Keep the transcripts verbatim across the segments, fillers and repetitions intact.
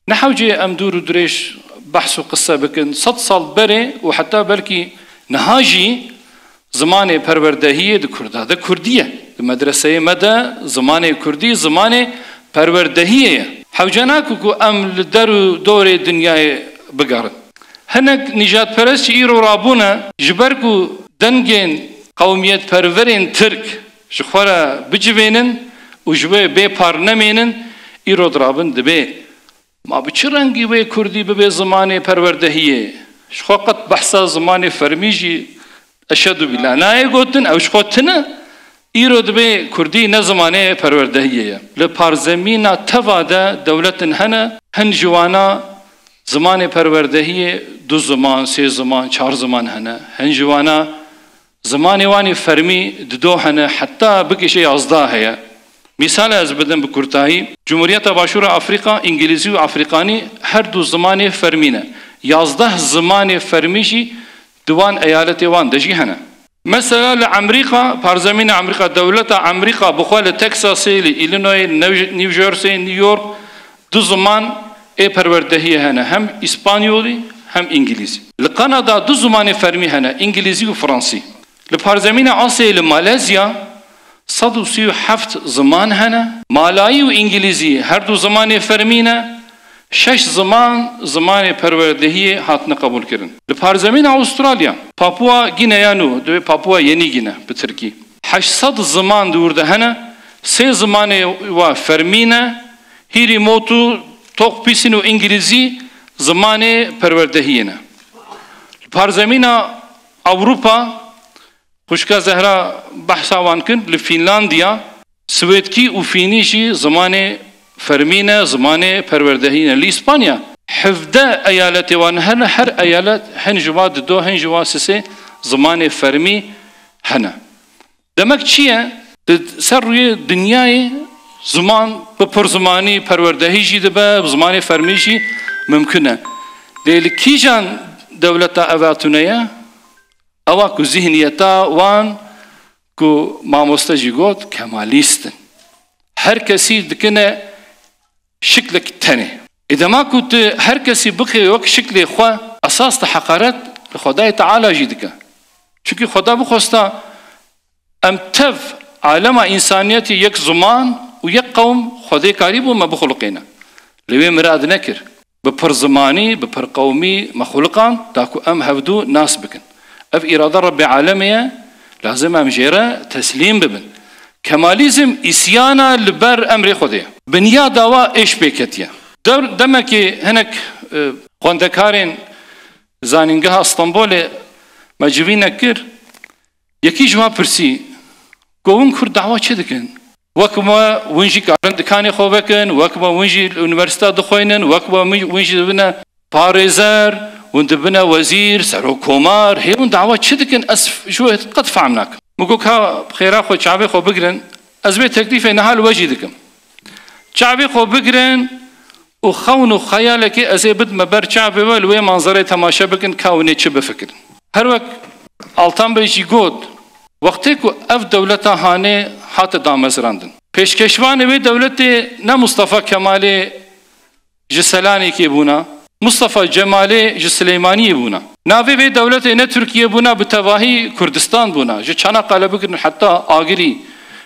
Ne hewcê em dûr û dirêj behs û qise bikin. Sed sal berê û heta belkî niha jî zimanê perwerdehiyê di Kurda de Kurdî ye. Di medreseyê me de zimanê Kurdî zimanê perwerdehiyê ye. Hewce nake ku em li der û dorê dinyayê bigerin. Hinek nîjadperest jî îro rabûne, ji ber ku dengên qewmiyetperwerên Tirk ji xwe re bicivênin û ji wê bê par nemênin, îro dirabin dibê ma bi çi rengî wê Kurdî bibe zimanê perwerdehiyê? Ji xwe qet behsa zimanê fermî jî eşedû bîla nayê gotin, ew ji xwe tune, îro dibê Kurdî ne zimanê perwerdehiyê ye. Li parzemîna teva de dewletin hene, hin ji wana zimanê perwerdehiyê du ziman, sê ziman, çar ziman hene. Hin ji wana zimanê wan ê fermî dido hene, heta bikişe yazdeh heye. Mîsal ez bidim bi kurtayî, Cumhuriyeta Başûra Afrîka, Îngilîzî û Afrîkanî her du zimanê fermî ne. Yazdeh zimanê fermî jî di wan eyaletê wan de jî hene. Mesela li Emrîka, parzemîna Emrîka, dewleta Emrîka bi xwe li Texasê, li Illinoisê, New, New Jerseyê, New York du ziman ê perwerdehiyê hene, hem îspanyolî hem îngilîzî. Li Kanada du zimanê fermî hene, îngilîzî û fransî. Li parzemîna Asyayê li Malezya sed û sî û heft ziman hene. Malayî û îngilîzî her du zimanê fermî ne. Şeş ziman, zimanê perwerdehiyê hatine qebûlkirin. Li parzemîna Avustralya, Papua Gineya Nû, divê Papua Yenî Gine bi tirkî, heşt sed ziman di wir de hene, sê zimanê wa fermî ne, hîrî motu, tok pîsîn û îngilîzî zimanê perwerdehiyê ne. Li parzemîna Ewropa, xwişka Zehra behsa wan kir, li Fînlandiya, swêdkî û fînî jî zimanê fermî ne, zimanê perwerdehî ne. Li Îspanya hevdeh eyaletê wan hene, her eyalet hin ji wa dido, hin ji wa sisê zimanê fermî hene. Demek çi ye? Di ser rûyê dinyayê ziman bi pirzimanî perwerdehî jî dibe, bi zimanê fermî jî mimkun e. Lê li kîjan dewleta eva tune ye? Ewa ku zihniyeta wan, ku mamoste jî got, kemalîst in. Her kesî dikine şiklek tenê. Ê dema ku tu her kesî bixê wek şiklê xwe, esas te heqaret li Xwedayê Teala jî dike. Çimkî Xweda bixwesta em tev alema însaniyetê yek ziman û yek qewm Xwedê karîbû me bixuliqîne. Lê wê mirad nekir. Bi pirzimanî, bi pirqewmî me xuliqand, da ku em hevdû nas bikin. Ev îrada Rebbê alemê ye, lazim em jê re teslîm bibin. Kemalîzm îsyana li ber emrê Xwedê ye. Binyada wa êş pê ketiye. Dev-, demekê hinek, e, xwendekarên Zanîngeha Stenbolê me civînek kir, yekî ji wan pirsî, ku hûn Kurd dawa çi dikin? Wek me hûn jî karin dikanê xwe vekin, wek me hûn jî li unîversîta dixwînin, wek me hûn jî dibine parêzer, hûn dibine wezîr, serokkomar, hê hûn dawa çi dikin? Ez ji we qet fehm nakim. Min got, ka xêra xwe, çavê xwe bigirin, ez vê teklîfê niha li we jî dikim. Çavê xwe bigirin û xewn û xeyalekê ez ê bidime ber çavê we, li wê manzerê temaşe bikin, ka hûn ê çi bifikirin. Her wek Altan Bey jî got, wextê ku ev dewleta hanê hate damezrandin, pêşkeşvanê wê dewletê ne Mustafa Kemalê ji Selanikê bûna, Mustafa Cemalê ji Silêmaniyê bûna. Navê vê dewletê ne Tirkiye bûna, bi tevahî Kurdistan bûna. Ji Çanakkale bigirin heta Agirî,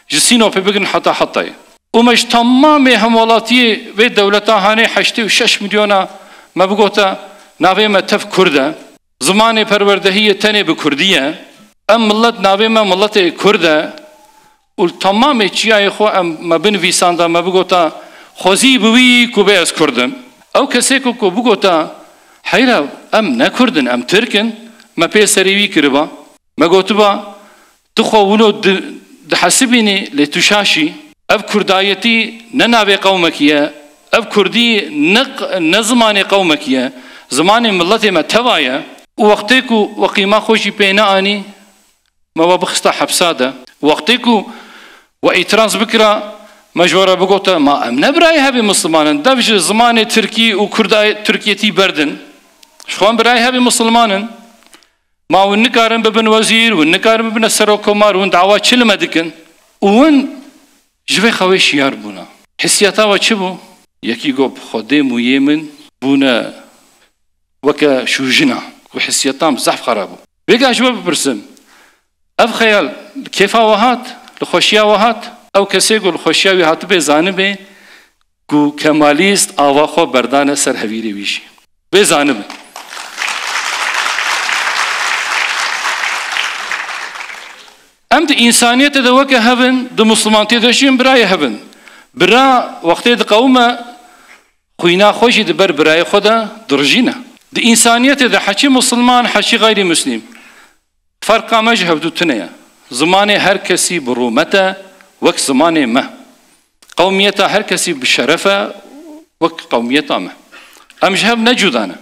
ji Sînopê bigirin heta Hetayê. Û me ji temamê hemwelatiyê vê dewleta hanê heştê û şeş milyona me bigota, navê me tev Kurd e. Zimanê perwerdehiyê tenê bi Kurdî ye. Em millet, navê me miletê Kurd e. Û li temamê çiyayê xwe em, me binivîsanda, me bigota, xwezî bi wî ku bê ez Kurd im. Ew kesê ku, ku bigota, heyra, em ne Kurd in, em Tirk in, me pê serê wî kiriba. Me gotiba, tu xwe wilo di-, dihesibînî, lê tu şaş î. Ev kurdayetî ne navê qewmekî ye. Ev kurdî ne q-, ne zimanê qewmekî ye. Zimanê miletê me teva ye. Û wextê ku we qîma xwe jî pê neanî, me we bixista hepsa de. Wextê ku we îtiraz bikira, me ji we re bigota, ma em ne birayê hevê misilman in. Dev ji zimanê tirkî û kurda-, tirkiyetî berdin. Ji xwe em birayê hevê misilman in. Ma hûn nikarin bibin wezîr, hûn nikarin bibine serokkomar, hûn dawa çi li me dikin? Û hûn ji vê xewê şiyar bûna. Hissiyata we çi bû? Yekî got, bi Xwedê mûyê min bûne weke şûjina, ku hisiyetan bi zehf xera bû. Vêga ji we bipirsim, ev xeyal li kêfa we hat, li xweşiya we hat? Ew kesê ku li xweşiya wî hatibê zanibê, ku Kemalîst ava xwe berdane ser hevîrê wî jî. Bê zanibe. Em di însaniyetê de weke hev in, di misilmantiyê de jî birayê hev in. Bira wextê diqewime, xwîna xwe jî di ber birayê xwe de dirijîne. Di însaniyetê de heçî misilman, heçî xeyrî mislîm. Ferqa me ji hevdû tune ye. Zimanê her kesî bi rûmet e, wek zimanê me. Qewmiyeta her kesî bi şeref e, wek qewmiyeta me. Em ji hev ne cuda ne.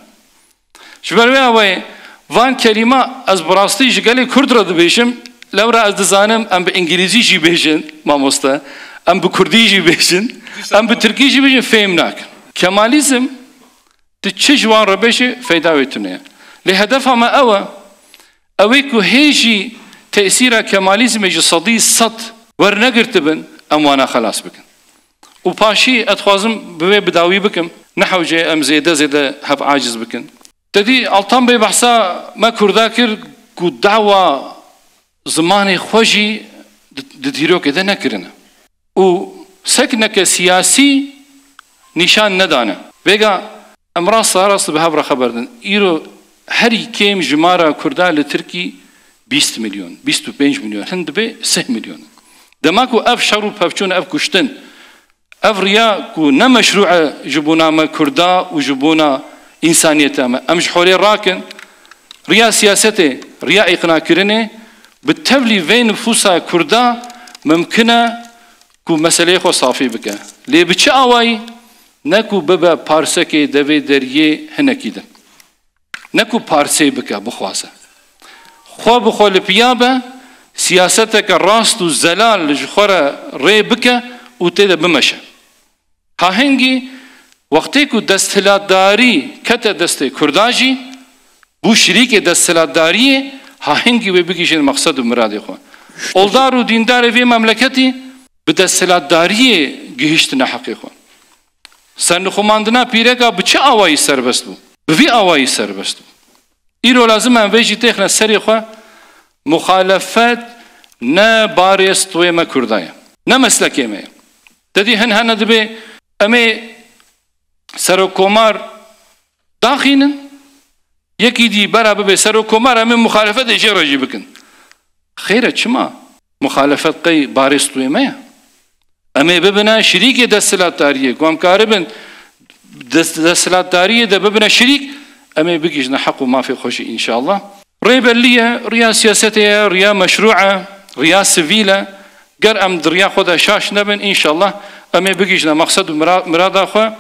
Ji ber wê awayê van kelîma ez bi rastî ji gelê Kurd re dibêjim, lewra ez dizanim em bi îngilîzî jî bêjin, mamoste, em bi kurdî jî bêjin, em bi tirkî jî bêjin, fêm nakin. Kemalîzm, tu çi ji wan re bêjî, feyda wê tune ye. Lê hedefa me ew e, ew ê ku hê jî tesîra Kemalîzmê ji sedî sed wernegirtibin, em wana xelas bikin. Û paşî ez dixwazim bi wê bi dawî bikim, ne hewce em zêde zêde hev aciz bikin. Te dî Altan Bey behsa me Kurda kir ku dawa zimanê xwe jî di, di dîrokê de nekirine. Û sekneke siyasî nîşan nedane. Vêga em rasta rast bi hev re xeber din. Îro herî kêm jimara Kurda li Tirkî bîst milyon, bîst û pênc milyon, hin dibe sih milyon. Dema ku ev şer û pevçûn, ev kuştin, ev riya ku ne meşrû e ji bona me Kurda û ji bona însaniyeta me. Em ji holê rakin, riya siyasetê, riya îqnakirinê bi tevlî vê nifûsa Kurda mimkin e ku meseleyê xwe safî bike. Lê bi çi awayî? Ne ku bibe parsekê devê deriyê hinekî din. Ne ku parsê bike, bixwaze. Xwe bi xwe li piya be, siyaseteke rast û zelal ji xwe re rê bike û tê de bimeşe. Ha hingî wextê ku desthilatdarî kete destê Kurda jî, bû şirîkê desthilatdariyê, ha hingî wê bigihîjin mexsed û miradê xwe. Oldar û dîndarê vê memleketî bi desthilatdariyê gihîştine heqê xwe. Sernixumandina pîreka bi çi awayî serbest bû? Bi vî awayî serbest bû. Îro lazim e em vê jî têxine serê xwe, muxalefet ne barê stûyê me Kurda ye. Ne meslekê me ye. Te dî hin hene dibê em ê serokkomar daxînin, yekî dî bera bibe serokkomar, em ê muxalefetê jê re jî bikin. Xêr e, çima? Muxalefet qey barê stûyê me ye? Em ê bibine şirîkê desthilatdariyê, ku em karibin dest-, desthilatdariyê de bibine şirîk, em ê bigihîjine heq û mafê xwe jî înşallah. Rê bellî ye, riya siyasetê ye, riya meşrû e, riya sivîl e. Ger em di riya xwe de şaş nebin, înşallah em ê bigihîjine mexsed û mira-, mirada xwe.